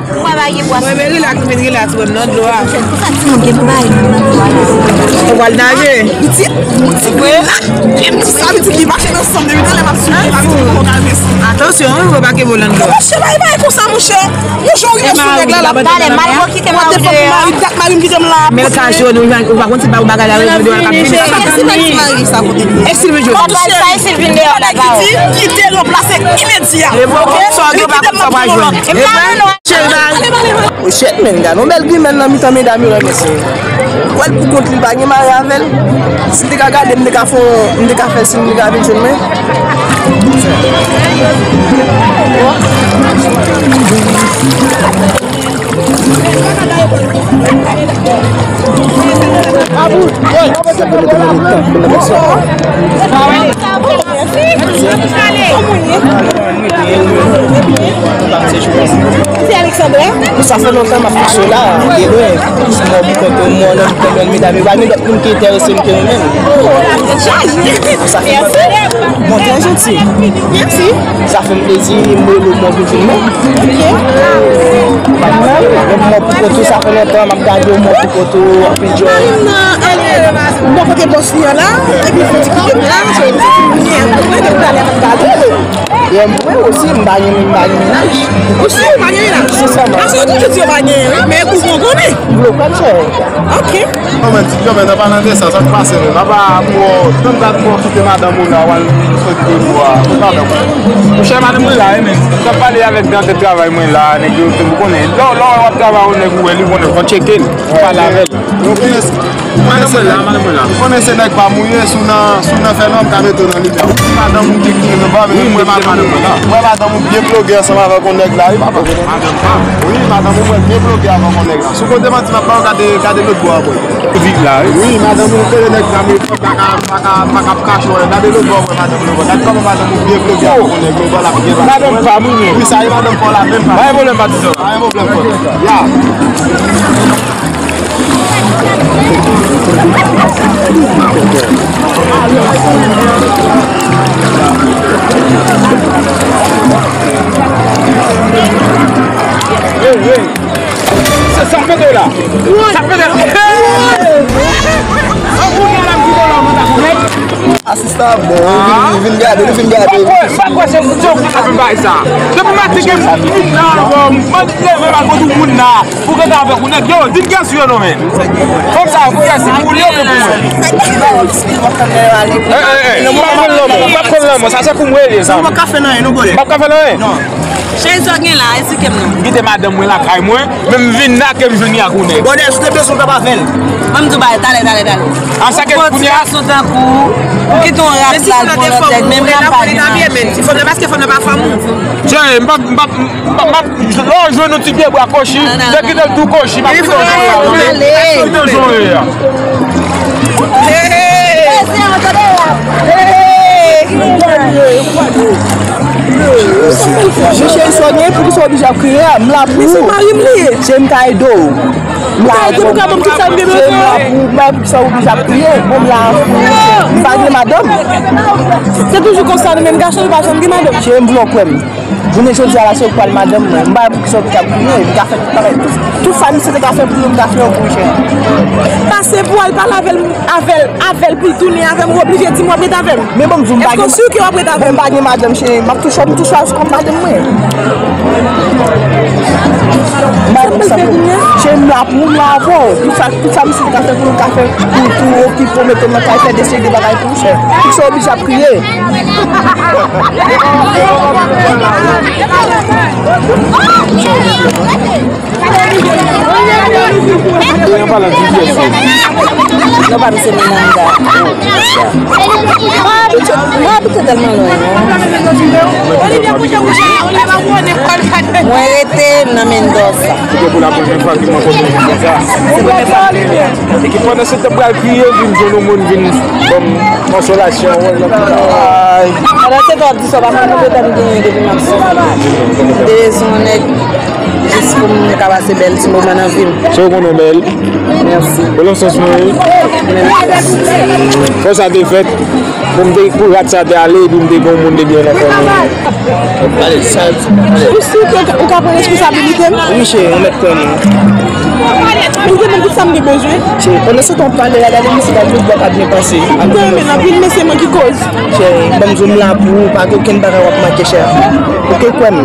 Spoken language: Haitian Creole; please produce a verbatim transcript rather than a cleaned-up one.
Mwen pa gen bwasyon. Mwen, men rilaks, men rilaks, wè m nan dlo a. Pou sa timoun gen pou bay nan dlo a la. Ou pral naje? Pitit, pitit, vre? Pitit sa, pitit li mache nan sanm depi talè m ap swiv li, m ap di pou konn al desann. Atansyon, wi, ou pa kenbe w nan dlo a. Monchè, bay, bay konsa, monchè. Yon jou rive sou nèg la, l ap talè, mal kite m la, ou devan pou mari, dat mari m kite m la. Men l ka jwenn ou, ou pa konn si ba ou bagay la, ou devan l ka fini. E si l vin jwenn? Kite l ranplase imedya. Oke? Sa w gen pa konn sa w pral jwenn. E vre? Cheri, bay. Shit, men, gade yon bèl grimèl nan mitan medam yo la, mesye. Wè l pou kont li, pa gen mari avè l. Si m te ka gade, m te ka fè, m te ka fè siy, m te ka vin jwenn mwen. Sa fè lontan m ap fikse w la, de lwen. Sou mò pou kont ou, mò nan mitan medam yo, pa gen lòt moun ki enterese m ke ou menm. Sa fè lontan. Bon, trè janti. Mèsi. Sa fè m plezi, m rele w, mò pou vin non. Oke. Mò pou kont ou, sa fè lontan m ap gade w, mò pou kont ou, anpil djòl. Mwen kote bòs li an la, epi fò ti kite m la, se yon ti moun ki ap gade. Mwen osi, m pa gen, m pa gen mennaj. Ou si ou pa gen mennaj? Sensèman. Paske yo toujou di yo pa gen, wi, men kou konn konnen. Vle w kwè m, chè. Oke. Non, men, ti jòmè, nan palan de sa, sa k pase menm? Apa, bon, tann dat pou w kite madanm ou la, w al sot de mwa, pou madanm ou. Monchè, madanm mwen la, wi, men. M t ap pale avèk dan tèt travay mwen la, nèg yo, ou konnen. Lè, lè w ap travay, yon nèg ou wè li, konnen, fò tcheke l, pale avè l. Ou konnen, madanm mwen la, madanm mwen la. Ou konnen se nèg pa m ou ye, si w nan, si w nan fè nwa, m ka mete w nan limyè. Madanm ou ki kite nan ba, men mwen pa madanm mwen la. Mwen madanm ou byen ploge ansanm avèk yon nèg la, wi, papa. Madanm pa m. Wi, madanm ou mwen byen ploge avèk yon nèg la. Si w konn te manti, m ap ba w gade, gade lòt bò a, bòy. Vit la, wi. Wi, madanm ou kole nèg la, men pa ka, pa ka, pa ka ap kache w, gade lòt bò a, madanm ou, gade kòman madanm ou byen ploge avèk yon nèg, men bò la byen pase. Madanm pa m, wi. Wi, sa e madanm pa w la, menm pa. Pa gen pwoblèm, pa di sa. Pa gen pwoblèm, frè. Ya. Hey, hey. Sa, sa k mete w la? Sa k mete w la? Hey! An kounye a la m di w la, mwen ta konnen. Asistan, bon, li vin, li vin gade, li vin gade. M pa kwè, m pa kwè se, se ou ki t ap fè bagay sa. Depi maten ke m vin nan, bon, m leve m al kote moun la pou gade avèk ou nèg. Yo, di m kiyès yo non, men. Fanm sa, pou kiyès, pou li oubyen pou mwen? Eh, eh, eh, m p ap konn lanmò, m p ap konn lanmò, sa se pou mwen li ye, sa. Nou p ap ka fè nan anyen, nou, brother. M p ap ka fè nan anyen? Non. Cheri, sa w gen la, esplike m non. M kite madanm mwen lakay mwen, men m vin la ke m jwenn li ak yon nèg. Brother, si w te bezwen w t ap avè l. Mwen m di w bagay, talè, talè, talè. An sa ke kounye a? Yon ti gason tankou ou, ou kite yon ras la pou yon lòt nèg, menm la m pa gen anyen. Ti fanm nan, paske fanm nan pa fanm ou. Cheri, m p ap, m p ap, m p ap, m p ap, lè w jwenn yon ti pye bwa kochi, se kite l tou kochi, m ap kite w jwenn la, wi. Kite w jwenn la. Hey! Hey! Cheri, sa w gen, poukisa w oblije ap kriye a? M la pou ou. Se mari m li ye. Se m ka ede w. M la pou ou. Cheri, m la pou ou. M la pou ou. Poukisa w oblije ap kriye? Bon, m la pou ou. M pa gen madanm. Se toujou konsa, nou menm gason, nou pa janm gen madanm. Cheri, m vle w kwè m. Jounen jodi a la, se ou k pral madanm mwen. M pa wè poukisa w t ap kriye. M ka fè tout bagay. Tout, tout sa misye te ka fè pou nou, m ka fè yo pou ou, cheri. Pase pou al pale avè l, avè l, avè l pou l tounen avè m, ou oblije di m w ap ret avè m. Men bon, m di w, m pa gen. Èske w si ke w ap ret avè m? Men m pa gen madanm, cheri. M ap touche w, m touche w kòm madanm mwen. M pa gen sa pou ou. Cheri, m la pou ou, m la avè w. Tout sa, tout sa misye te ka fè pou nou, m ka fè pou ou tou, okipe w, mete w nan kay, fè de seri de bagay pou ou, cheri. Poukisa w oblije ap kriye? An palan di vyès yo. Non, pa misye Minanda. Mwen abite, mwen abite tèlman lwen, non. Mwen rete nan Mendoza. Se te pou la premyè fwa ke mwen konn yon moun konsa. Se premyè fwa. Epi pandan se tan m pral kriye, vin jwenn yon moun vin ban m konsolasyon, wè, nan pita. Ay. Pandan se tan w ap di sa, w pa konn konbyen tan m genyen depi m ap soufri. M te bezwen yon nèg. Jis pou m ka pase bèl ti moman nan vi m. Se ou konnen w bèl. Mèsi. Bon, nan sans mwen, wi. Fò sa te fèt. Pou m te, pou rat sa te ale, epi m te gen yon moun te gen nan fanmi. Ale, sa, ale. Ou si ke ou ka pran responsabilite m? Wi, cheri, ou mèt pran li. Ou te ban m tout sa m te bezwen. Cheri, pandan se tan w pale, la gade misye, gade tout bò k ap byen pase. M te renmen l anpil, men se mwen ki koz. Cheri, ban m di w, m la pou ou, pa gen okenn bagay w ap manke, cheri. Ou te kwè m.